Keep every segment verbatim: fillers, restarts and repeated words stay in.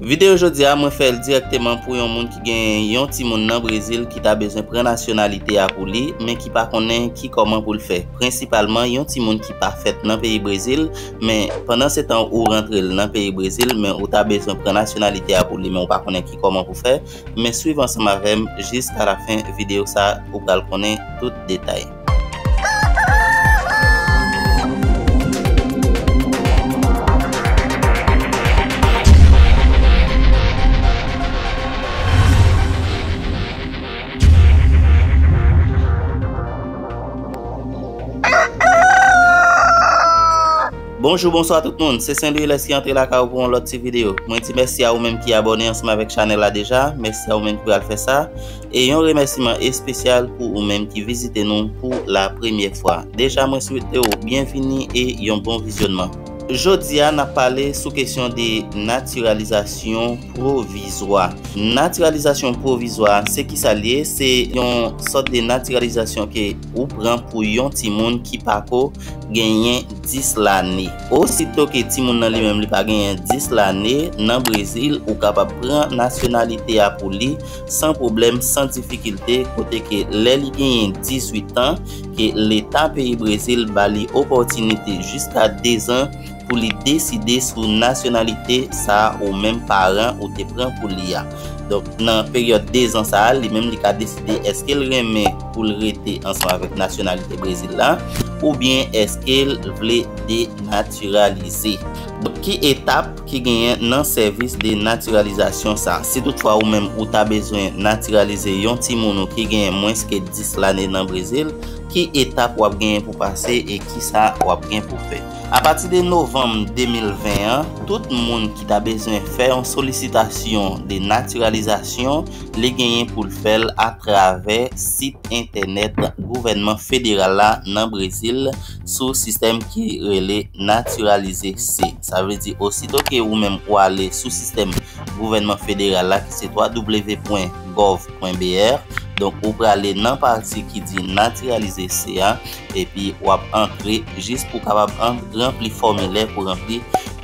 Videyo jodi a, mwen fè l dirèkteman pou yon moun ki gen yon timoun nan Brezil ki ta bezwen pran nasyonalite a pou li, men ki pa konnen ki kòman pou l fè. Prensipalman, yon timoun ki pa fèt nan peyi Brezil, men pandan se tan ou rantre l nan peyi Brezil, men ou ta bezwen pran nasyonalite a pou li, men ou pa konnen ki kòman pou fè. Men swiv ansanm avè m jiskalafen videyo sa a, ou pral konnen tout detay. Bonjou, bonswa tout moun. Se Saint Louis Lès ki antre lakay ou pou yon lòt ti videyo. Mwen di mèsi a ou menm ki abòne ansanm avèk chanèl la deja. Mèsi a ou menm ki pral fè sa. E yon remèsiman espesyal pou ou menm ki vizite nou pou la premyè fwa. Deja, mwen swete w byenvini e yon bon vizyònman. Jodi a, n ap pale sou kesyon de natiralizasyon pwovizwa. Natiralizasyon pwovizwa, se ki sa l ye? Se yon sòt de natiralizasyon ke ou pran pou yon timoun ki pako genyen dis lane. Osito ke timoun nan li menm li pa genyen dis lane, nan Brezil, ou kapab pran nasyonalite a pou li san pwoblèm, san difikilte, kote ke lè li genyen dizuit an, ke Leta peyi Brezil ba li opòtinite jiska dezan pou li deside sou nasyonalite sa a ou menm paran ou te pran pou li a. Donk, nan peryòd dezan sa a, li menm li ka deside èske l renmen pou l rete ansanm avèk nasyonalite Brezil la, oubyen èske l vle denatiralize. Donk, ki etap ki genyen nan sèvis denatiralizasyon sa? Si toutfwa ou menm ou ta bezwen natiralize yon timoun ou ki genyen mwens ke dis lane nan Brezil, ki etap w ap genyen pou pase e kisa w ap gen pou fè? Apati de novanm de mil ven an, tout moun ki ta bezwen fè yon solisitasyon de natiralizasyon, li genyen pou l fè l atravè sit entènèt gouvènman federal la nan Brezil sou sistèm ki rele Naturalize C. Sa vle di, osito ke ou menm ou ale sou sistèm gouvènman federal la, ki se twa w pwen gov pwen B R. Donk, ou prale nan pati ki di Naturalize C a, epi w ap antre jis pou w kapab an-, ranpli fòmilè, pou ranpli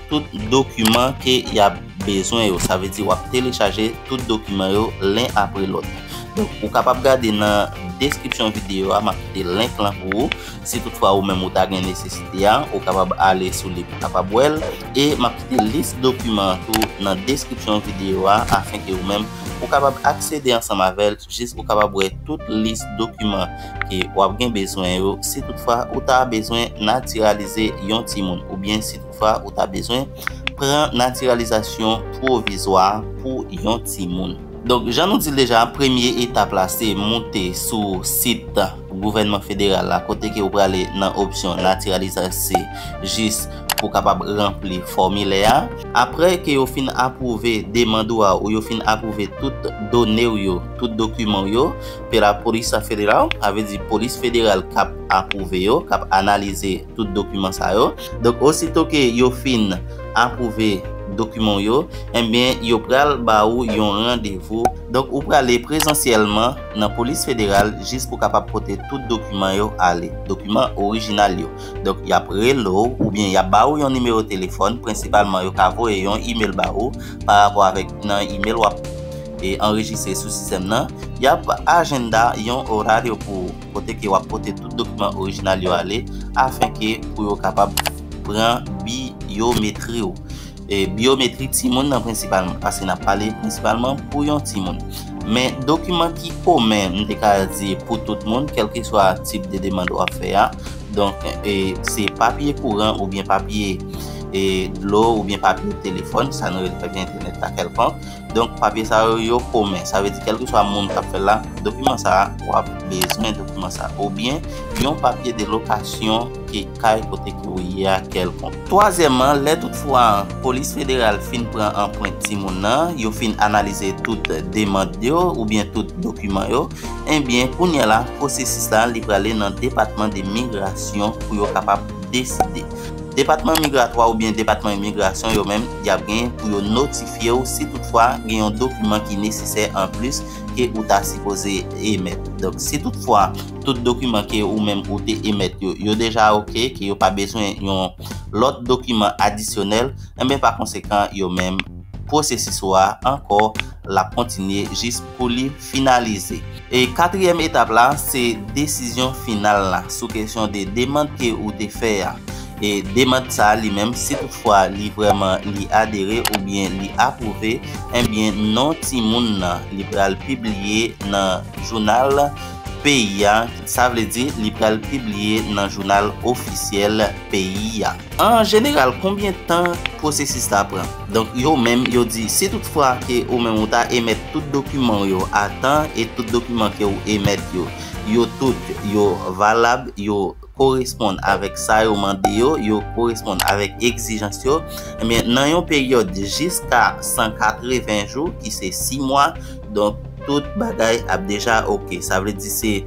tout dokiman ke y ap bezwen yo. Sa vle di w ap telechaje tout dokiman yo len apre lòt. Donk, ou kapab gade nan deskripsyon videyo a, m ap kite link lan pou ou. Si toutfwa ou menm ou ta gen nesesite a, ou kapab ale sou li pou kapab wè l. E m ap kite lis dokiman an tou nan deskripsyon videyo a, afen ke ou menm ou kapab aksede ansanm avè l, jis ou kapab wè tout lis dokiman ke w ap gen bezwen yo, si toutfwa ou ta bezwen natiralize yon timoun, oubyen si toutfwa ou ta bezwen pran natiralizasyon pwovizwa pou yon timoun. Donk, jan nou di l deja, premye etap la se moute sou sit gouvènman federal la, kote ke ou prale nan opsyon natiralizase jis pou w kapab ranpli fòmilè a. Apre ke yo fin apwouve demann ou a, ou yo fin apwouve tout done w yo, tout dokiman w yo, pela Polícia Federal, sa vle di polis federal k ap apwouve yo, k ap analize tout dokiman sa yo. Donk, osito ke yo fin apwouve dokiman w yo, enben, yo pral ba ou yon randevou. Donk, ou prale prezansyèlman nan polis federal jis pou kapab pote tout dokiman yo ale, dokiman orijinal yo. Donk, y ap rele w oubyen y ap ba ou yon nimewo telefòn, prensipalman yo ka voye yon imèl ba ou pa rapò avèk nan imèl w ap, e, anrejistre sou sistèm nan. Y ap ajanda yon oraryo pou ou, kote ke w ap pote tout dokiman orijinal yo ale, afen ke pou yo kapab pran biyometri w. E, biyometri timoun nan prensipalman, paske n ap pale prensipalman pou yon timoun. Men dokiman ki komen, m te ka di pou tout moun, kèlkeswa tip de demann w ap fè a. Donk, e, se papye kouran oubyen papye, e, dlo oubyen papye telefòn, sa nou rele papye entènèt la kèlkonk. Donk, papye sa yo, yo komen. Sa vle di, kèlkeswa moun k ap fè l la, dokiman sa a, w ap bezwen dokiman sa a. Oubyen, yon papye de lokasyon ke kay kote ke ou ye a kèlkonk. Twazyèmman, lè toutfwa polis federal fin pran anprent timoun nan, yo fin analize tout demann yo oubyen tout dokiman yo, enbyen, kounye a la, pwosesis la, li prale nan depatman de migrasyon pou yo kapab deside. Depatman migratwa oubyen depatman imigrasyon yo menm, y ap gen pou yo notifye w si toutfwa gen yon dokiman ki nesesè anplis ke ou ta sipoze emèt. Donk, si toutfwa tout dokiman ke ou menm ou te emèt yo, yo deja oke, ke yo pa bezwen yon lòt dokiman adisyonèl, enben, pa konsekan, yo menm, pwosesis ou a ankò, l ap kontinye jis pou li finalize. E katriyèm etap la, se desizyon final la sou kesyon de demann ke ou te fè a. E demann sa a li menm, si toutfwa li vrèman li adere oubyen li apwouve, ebyen non timoun nan li pral pibliye nan jounal peyi a, sa vle di li pral pibliye nan jounal ofisyèl peyi a. An jeneral, konbyen tan pwosesis la pran? Donk, yo menm, yo di, si toutfwa ke ou menm ou ta emèt tout dokiman w yo a tan e tout dokiman ke ou emèt yo, yo tout, yo valab, yo koresponn avèk sa yo mande yo, yo koresponn avèk egzijans yo, ebyen, nan yon peryòd jiska san katreven jou, ki se sis mwa, donk, tout bagay ap deja oke. Sa vle di se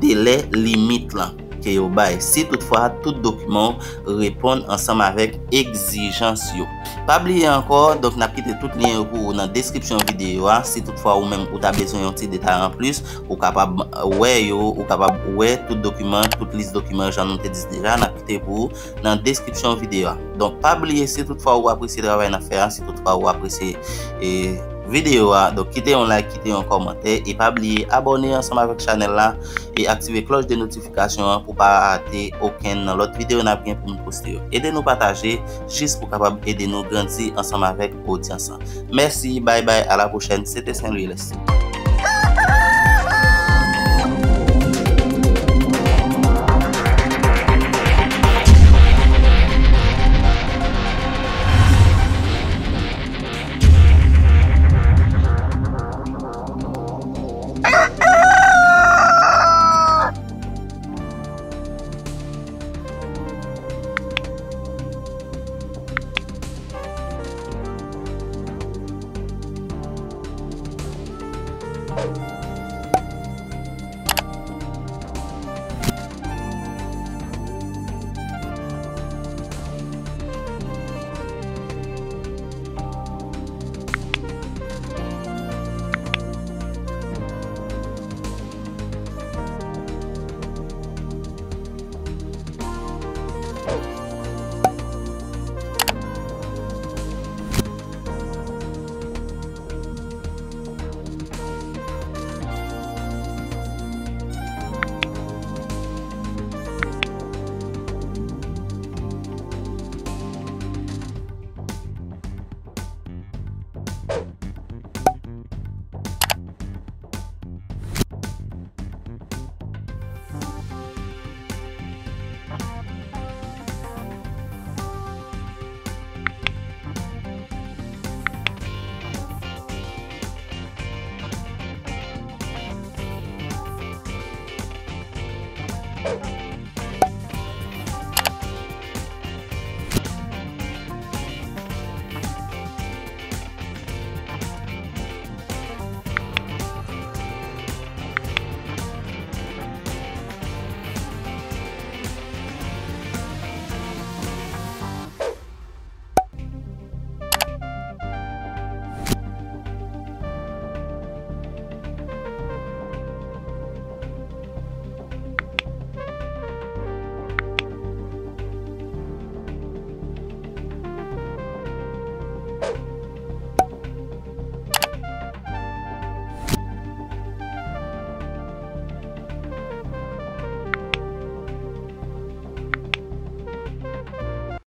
delè limit lan ke yo bay, si toutfwa tout dokiman w reponn ansanm avèk egzijans yo. Pa bliye ankò, donk, n ap kite tout lyen yo pou ou nan deskripsyon videyo a. Si toutfwa ou menm ou ta bezwen yon ti detay anplis, ou kapab wè yo, ou kapab wè tout dokiman, tout lis dokiman, jan nou te di deja, n ap kite pou ou nan deskripsyon videyo a. Donk, pa bliye, si toutfwa ou apresye travay n ap fè a, si toutfwa ou apresye, e, videyo a, donk, kite yon like, kite yon kòmantè, e pa bliye abòne ansanm avèk chanèl la e aktive klòch de notifikasyon an pou pa rate okenn nan lòt videyo n ap gen pou nou poste yo. Ede nou pataje jis pou kapab ede nou grandi ansanm avèk odyans lan. Mèsi, bay bay, a la pwochèn. Se te Saint Louis Leslie.